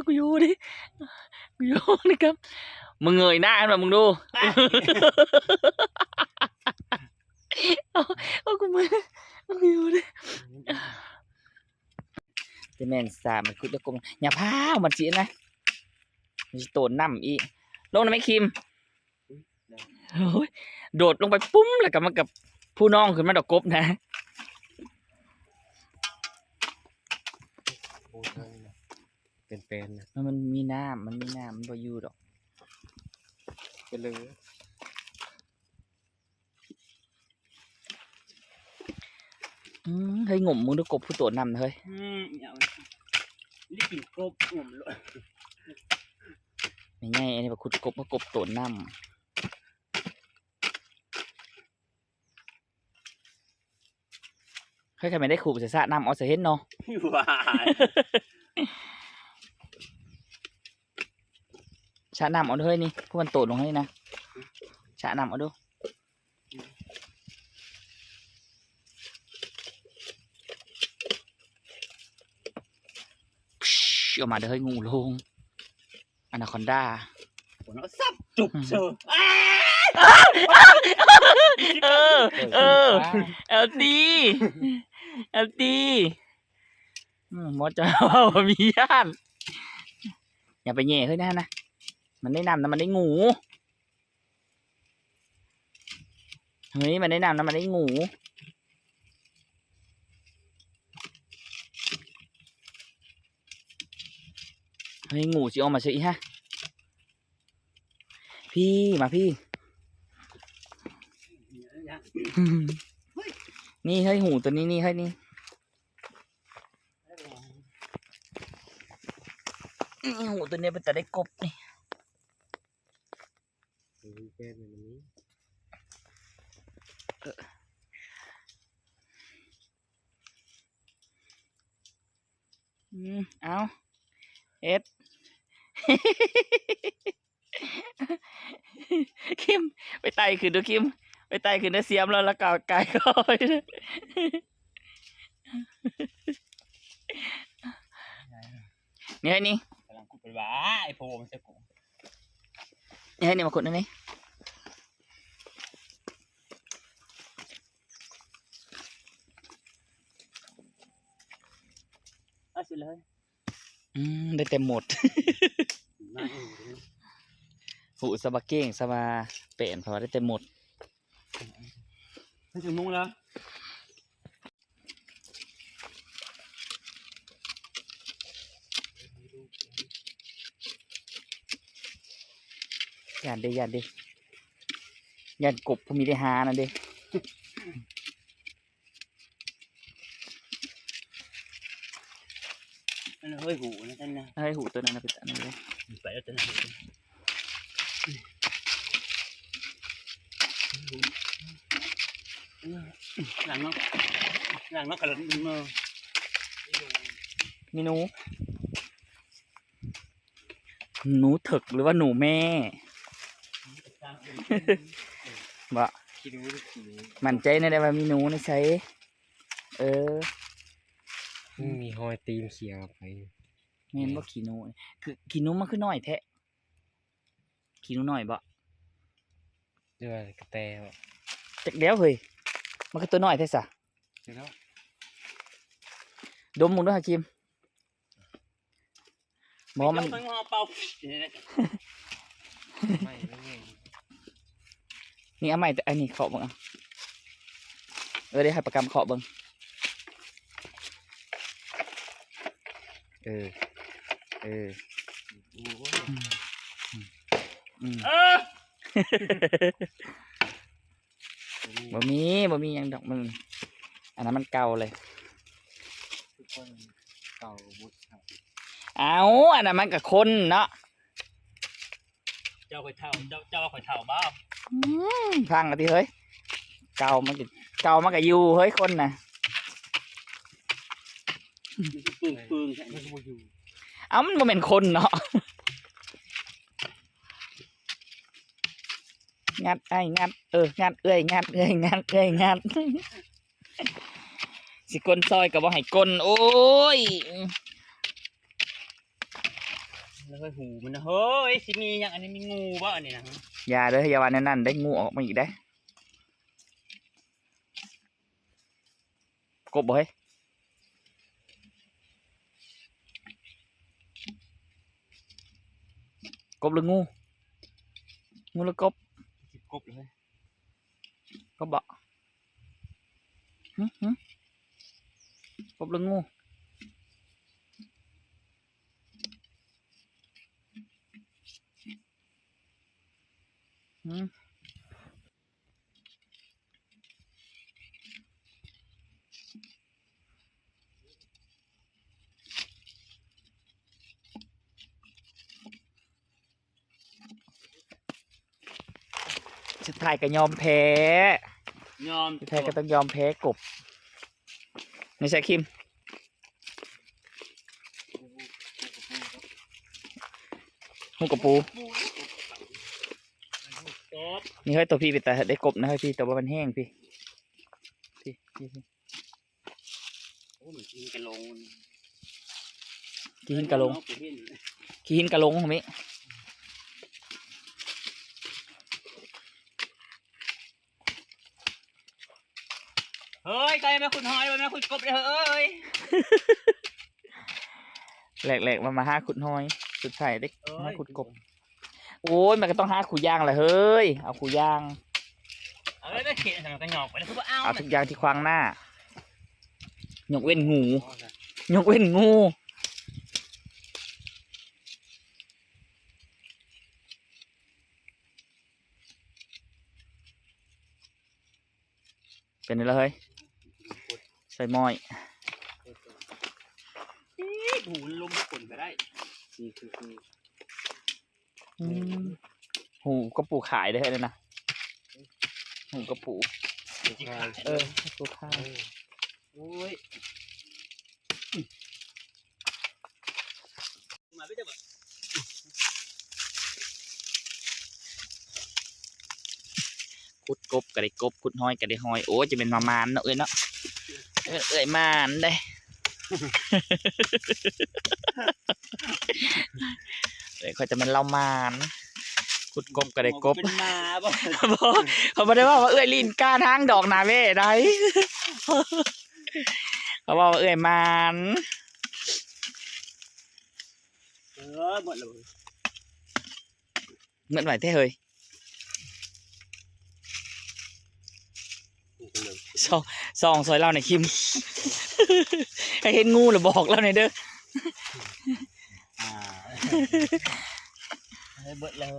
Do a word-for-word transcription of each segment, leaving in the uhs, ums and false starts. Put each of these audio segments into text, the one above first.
กูอยู่ดิ กูอยู่นี่ครับ มึงเงยหน้าขึ้นมา มึงดู เอา เอากูมา เอากูอยู่ดิ จะแม่นสาม มันคือตะกง อย่าพาว มันสินะ มันสิโตนน้ำอีก ลงนะแม่คิม โอ้ย โดดลงไปปุ้ม แล้วก็มันกับผู้น้องขึ้นมาดอกกบนะ โอ้ย เป็นแฟนนะ มัน มันมีน้ำ มันมีน้ำ มันบ่อยู่ดอก ไปเลย อืม เฮ้ย งมมึงดูกบผู้โตนำนะเฮ้ย อืม เอา ได้กินกบงมเลย ไม่ไง อันนี้มาขุดกบ มากบโตนำ เฮ้ย ใครไม่ได้ขุด จะสระน้ำเอา จะเห็นเนาะ ว้าย สระน้ำเอาเด้อเฮ้ยนี่ พวกมันโตดลงให้นะ สระน้ำเอาดู ออกมาเด้อเฮ้ย งูลง อนาคอนดา หัวเราะสับจุบเชียว เออ เออ แอลตี้ แอลตี้ อืม หมอจะว่ามีย่าน อย่าไปแหย่เฮ้ยนะนะ มันได้น้ำนะ มันได้งู เฮ้ย มันได้น้ำนะ มันได้งู เฮ้ย งูสิออกมาเฉยฮะ พี่ มาพี่ นี่ เฮ้ย หูตัวนี้ นี่ เฮ้ย นี่ นี่ หูตัวนี้เป็นแต่ได้กบนี่ เออ แก้มมันนี้ เออ อืม เอา เอ็ด คิม ไปไต่ขึ้นดูคิม ไปไต่ขึ้นนะ เสียมแล้ว แล้วก็กายคอย นี่ให้นี่ กำลังขุดเป็นว่า ไอ้โพมันจะกู นี่ให้นี่ มาขุดนี่นี่ เอาสิเลย อืม ได้แต่หมด มาเองเลย หูสะบะเก้งสะบาแปน เพราะว่าได้แต่หมด ไม่ถึงมุ้งแล้ว ย่านเด้ ย่านเด้ ย่านกบผู้มีได้หานั่นเด้ อันนั้นเฮ้ยหูนะท่านนะ เฮ้ยหูตัวนั้นนะ ไปตัดนั่นเลย ไปแล้วตัวนั้น หลังนอก หลังนอกกระดาษมือ มีหนู หนูเถิกหรือว่าหนูแม่ บ่ ขี้หนูหรือขี้หนู มั่นใจแน่ได้ว่ามีหนูในไส เออ อืม มีหอยตีนเขียวไป แม่นบ่ ขี้หนู คือขี้หนูมันคือน้อยแท้ ขี้หนูน้อยบ่ หรือว่ากระแตบ่ จักแล้วเฮ้ย มันคือตัวน้อยแท้ซะ จักแล้ว ดมมึงด้วย ฮาคิม บ่ มัน เดี๋ยวมันเอาเป่า ไม่ ไม่เงี้ย นี่เอาใหม่ อันนี้เคาะเบิ่งเอา เออ เดี๋ยวให้ประกำเคาะเบิ่ง เออ เออ โอ้ย อืม อืม เออ บ่มี บ่มีหยังดอกมึง อันนั้นมันเก่าเลย ทุกคนเก่าบุตรครับ เอา อันนั้นมันก็คนเนาะ เจ้าข่อยเฒ่า เจ้า เจ้าว่าข่อยเฒ่าบ่ อืม ฟังกันติเฮ้ย เก่ามันก็ เก่ามันก็อยู่เฮ้ย คนน่ะ มันคือปึ้งๆ ใช่ไหม มันก็บ่อยู่ เอ้า มันบ่แม่นคนเนาะ งัดไอ้งัด เออ งัดเอื้อย งัดเอื้อย งัดเอื้อย งัด สิก้นซอยก็บ่ให้ก้น โอ้ย แล้วเฮ้ย หูมันนะ เฮ้ย สิมีหยัง อันนี้มีงูบ่ อันนี้นะ อย่าเด้อ อย่าว่าแนวนั้นเด้อ งูออกมาอีกเด้อ กบบ่เฮ้ย กบหรืองู งูหรือกบ กบเลย กบบ่ หึ หึ กบหรืองู หึ สุดท้ายก็ยอมแพ้ ยอม สุดท้ายก็ต้องยอมแพ้กบ นี่ใส่คิม ฮูกกะปู นี่เฮ้ย ตัวพี่ไปแต่ได้กบนะเฮ้ยพี่ แต่ว่ามันแห้งพี่ พี่ พี่ พี่ โอ้ มันกินกะลง ขี้หินกะลง ขี้หินกะลงของมิ เฮ้ย ใครมาขุดหอย มาขุดกบเลยเฮ้ย แหลกๆ มา มาหาขุดหอย สุดท้ายเด็ก เอ้ย มาขุดกบ โอ้ย มันก็ต้องหาคู่อย่างแหละเฮ้ย เอาคู่อย่าง เอาแล้วเขียนใส่มันก็หยอกไปแล้วคือว่าเอา เอาทุกอย่างที่ขวางหน้า ยกเว้นงู ยกเว้นงู เป็นไงล่ะเฮ้ย ใส่หม้อย อี๋ หูลมฝนก็ได้ นี่คือ คือ อืม ฮูกกะปูขายได้เลยนะ ฮูกกะปู สิขาย เออ ฮูกกะปูขาย เออ โอ้ย มาไม่ได้บ่ ขุดกบก็ได้กบ ขุดหอยก็ได้หอย โอ้ย จะเป็นมามานเนาะเอ้ยเนาะ เอ้ย เอ้ยมานเด้ เอ้ย ข้อยจะเป็นเล่ามาน ขุดกบก็ได้กบ เป็นหมาบ่ บ่ เขาบ่ได้ว่าว่าเอ้ยลีนก้านหางดอกหน้าเว้ได้ เขาบอกว่าเอ้ยมาน เออ หมดแล้ว เหมือนไหวแท้เฮ้ย ส่อง ส่องซอยเล่าในอยคิม ให้เห็นงูหรือบอกเล่าในอยเด้อ อ่า ให้เบิดแล้ว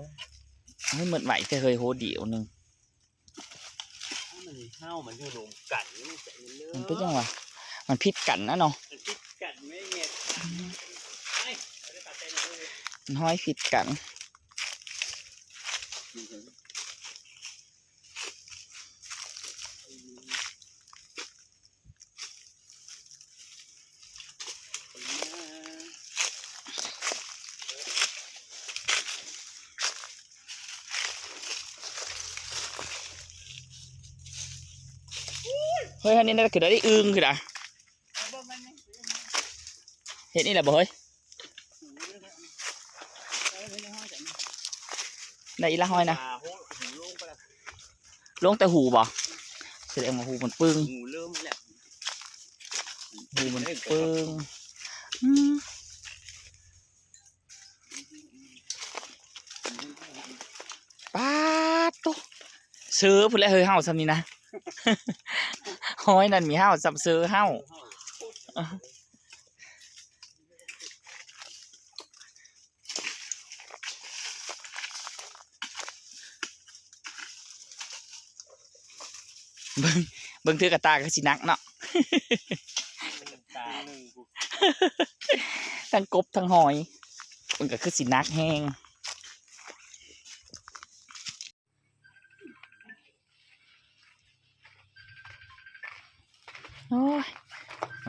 ให้เหมือนไหวแท้เฮ้ย โหเดียวหนึ่ง มันเห่า มันอยู่รวมกัน มันจะเลิก มันเป็นจังหวะ มันผิดกันนะเนาะ มันผิดกันไม่แงะ อืม ไป เอาไปตัดใจหน่อยเลย มันห้อยผิดกัน เฮ้ย อันนี้น่าจะคือได้อึ่งคือนะ เห็นนี่แหละบ่เฮ้ย ได้อีละห้อยนะ ลงแต่หูบ่ แสดงว่าหูมันปึ้ง หูเริ่มแล้ว หูมันปึ้ง อืม ป๊าดโต เซอพุ้นแหละเฮ้ย เห่าส่ำนี้นะ ห้อยนั่นมีเห่าส่ำเซอเห่า เบิ่ง เบิ่งเทื่อกะตาคือสิหนักเนาะ ตาหนึ่ง ทั้งกบทั้งหอย มันก็คือสิหนักแฮง โอ้ย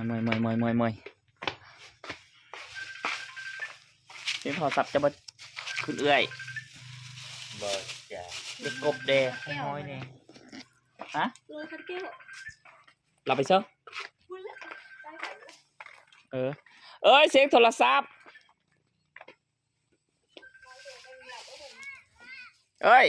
เมื่อย เมื่อย เมื่อย เมื่อย เมื่อย เสียงโทรศัพท์จะบ่ขึ้นเอื้อย บ่จ้ะ เด็กกบแดงห้อยแดง ฮะ ลงคันแก้ว เราไปเซอะ พูดแล้ว เออ เอ้ย เสียงโทรศัพท์ เอ้ย